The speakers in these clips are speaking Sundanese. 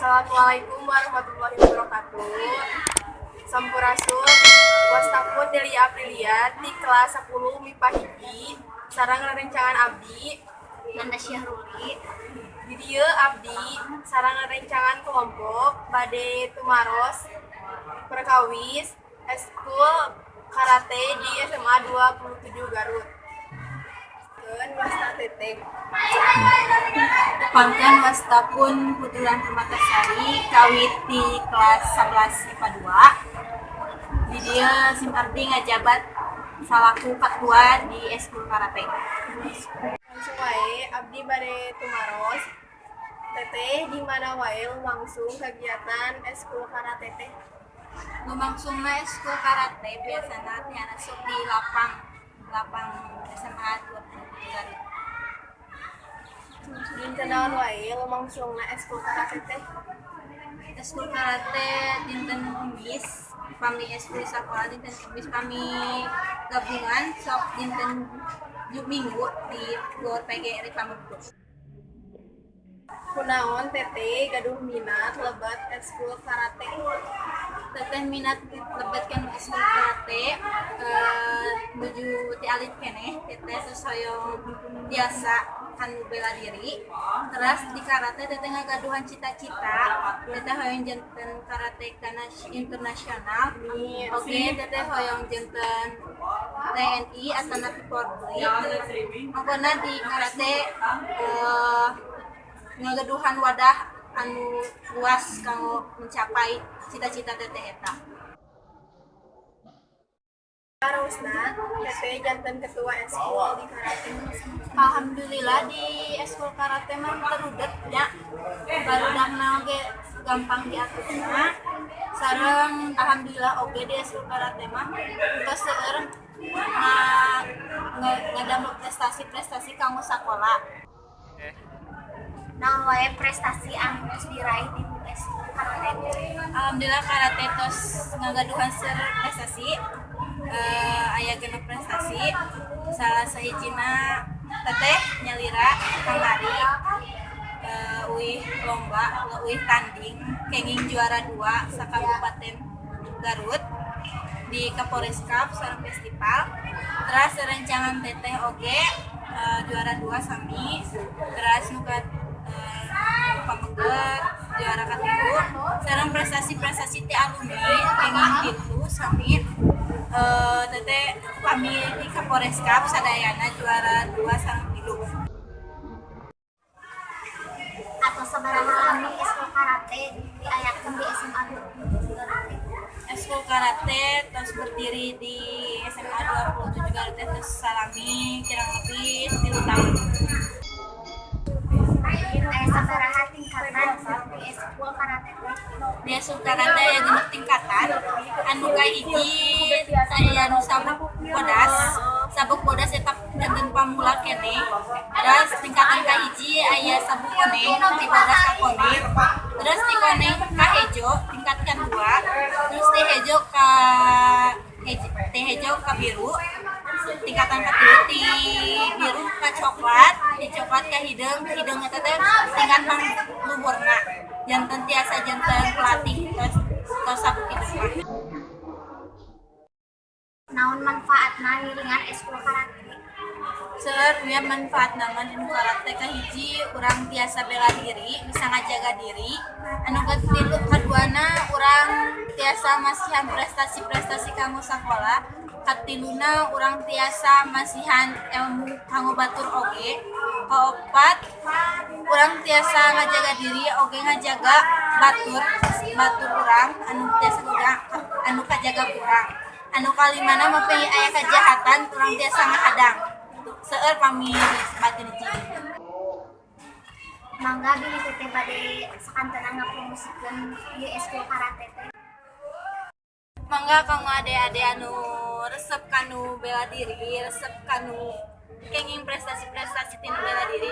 Assalamualaikum warahmatullahi wabarakatuh. Sampurasun, wasta pun Delia Aprilia di kelas 10 MIPA 1 sareng rerencangan abdi Nanda Syahruli. Di dieu abdi sareng rerencangan kelompok bade tumaros perkawis eskul karate di SMA 27 Garut. Keun wasta teteh. Tepangkeun wasta pun Putulan Permatasari, kawit di kelas 11 IPA 2. Di dieu sim abdi ngajabat salaku ketua di eskul karate. Langsung wae abdi bade tumaros. Teteh, di mana wae langsung kegiatan eskul karate teh? Lumangsungna eskul karate biasana tiana sok di lapang lapang SMA 27 Garut. Dinten naon wae lumangsungna eskul karate teh? Eskul karate dinten Kemis, pami eskul sakola dinten Kemis, pami gabungan sok dinten Minggu di GOR PGRI Pameget. Kunaon teteh gaduh minat lebet eskul karate? Teteh minat lebet kana eskul karate nuju ti alit keneh teteh terus hoyong tiasa kanu bela diri. Terus di karate teteh ngagaduhan cita-cita, teteh hoyong janten karateka internasional. Amin. Oke, teteh hoyong janten TNI atau napi Polri. Pokoknya di karate ngagaduhan wadah anu luas kanggo mencapai cita-cita teteh eta. Karaosna teteh janten ketua eskul di karate? Alhamdulillah, di eskul karate mah teu rudet nya, barudakna oge gampang diaturna. Sareng alhamdulillah oge di eskul karate mah tos seueur ngadamel prestasi-prestasi kanggo sakola. Naon wae prestasi anu geus diraih di eskul karate? Alhamdulillah, karate tos ngagaduhan seueur prestasi, aya 6 prestasi. Salah sahijina teteh nyalira kamari uih lomba, uih tanding, kenging juara 2 sakabupaten Garut di Kapolres Cup sareng festival. Terus rerencangan teteh oge juara 2 sami. Terus nu ka pameget juara katilu. Sareng prestasi-prestasi ti alumni kenging 7 sami. Teteh kami di Kapolres Cup sadayana juara 2 sareng 3. Atau sabaraha lami eskul karate diayakeun di SMA 27 Garut? Eskul karate tos berdiri di SMA 27 Garut teh tos salami kurang lebih 3 tahun. Aya sabaraha tingkatan di eskul karate teh? Di eskul karate aya 6 tingkatan. Anu kahiji aya nu sabuk bodas. Sabuk bodas eta janten pamula keneh. Terus tingkatan kahiji aya sabuk koneng, ti bodas ka koneng. Terus ti koneng ka hejo tingkat kedua. Terus ti hejo ka hejo, ti hejo ka biru tingkatan katilu, ti biru ka coklat, ti coklat ka hideung. Hideung eta teh tingkatan luhurna, janten tiasa janten pelatih tos tos sabuk hideung mah. Naon manfaatna ngiringan eskul karate? Seueur nya manfaatna mah dinu karate. Kahiji, urang tiasa bela diri, bisa ngajaga diri. Anu katilu, kaduana, urang tiasa masihan prestasi-prestasi kanggo sakola. Katiluna, urang tiasa masihan ilmu kanggo batur oge. Kaopat, urang tiasa ngajaga diri oge ngajaga batur batur urang anu tiasa urang anu kajaga kurang. Anu kalimana, mun aya kejahatan urang tiasa ngahadang. Seueur pami disebatkeun hiji. Mangga bilih teteh bade sakantenan ngapromosikeun ieu eskul karate teh. Mangga kanggo ade-ade anu resep kanu bela diri, resep kanu kenging prestasi-prestasi tina bela diri,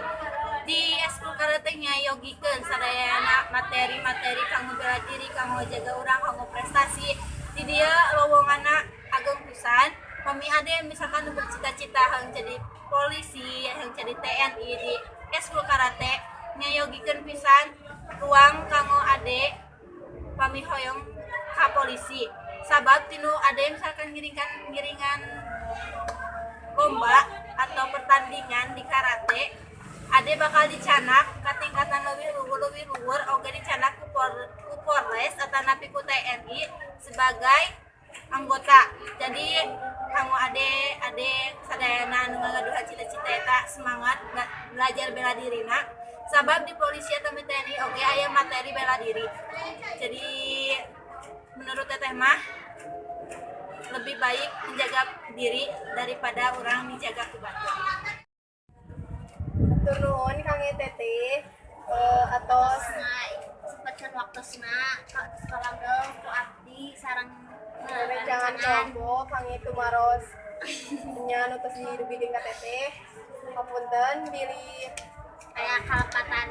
di eskul karate nyayogikeun sadayana materi-materi kanggo bela diri, kanggo jaga urang, kanggo prestasi. Di dieu lowonganna ageng pisan. Pami ade misalkan nu bercita-cita hayang jadi polisi, hayang jadi TNI, di eskul karate nyayogikeun pisan ruang kanggo ade. ade pami hoyong ka polisi, sabab tinu ade misalkan ngiringan lomba atau pertandingan di karate, ade bakal dicandak ke tingkatan lebih luhur oge dicandak ku Polres atau napi ku TNI sebagai anggota. Jadi kamu ade ade sadayana anu ngagaduhan cita-cita eta, semangat belajar bela dirina, sabab di polisi atau di TNI oge aya materi bela diri. Jadi menurut teteh mah lebih baik menjaga diri daripada orang dijaga ku batur. Hatur nuhun kangge teteh atos Nah, sempatkan waktosna ka sekolah ku abdi sareng rerencangan kelompok kangge tumaros nya nu tos didugikeun ka teteh. Hapunten bilih aya kalepatan.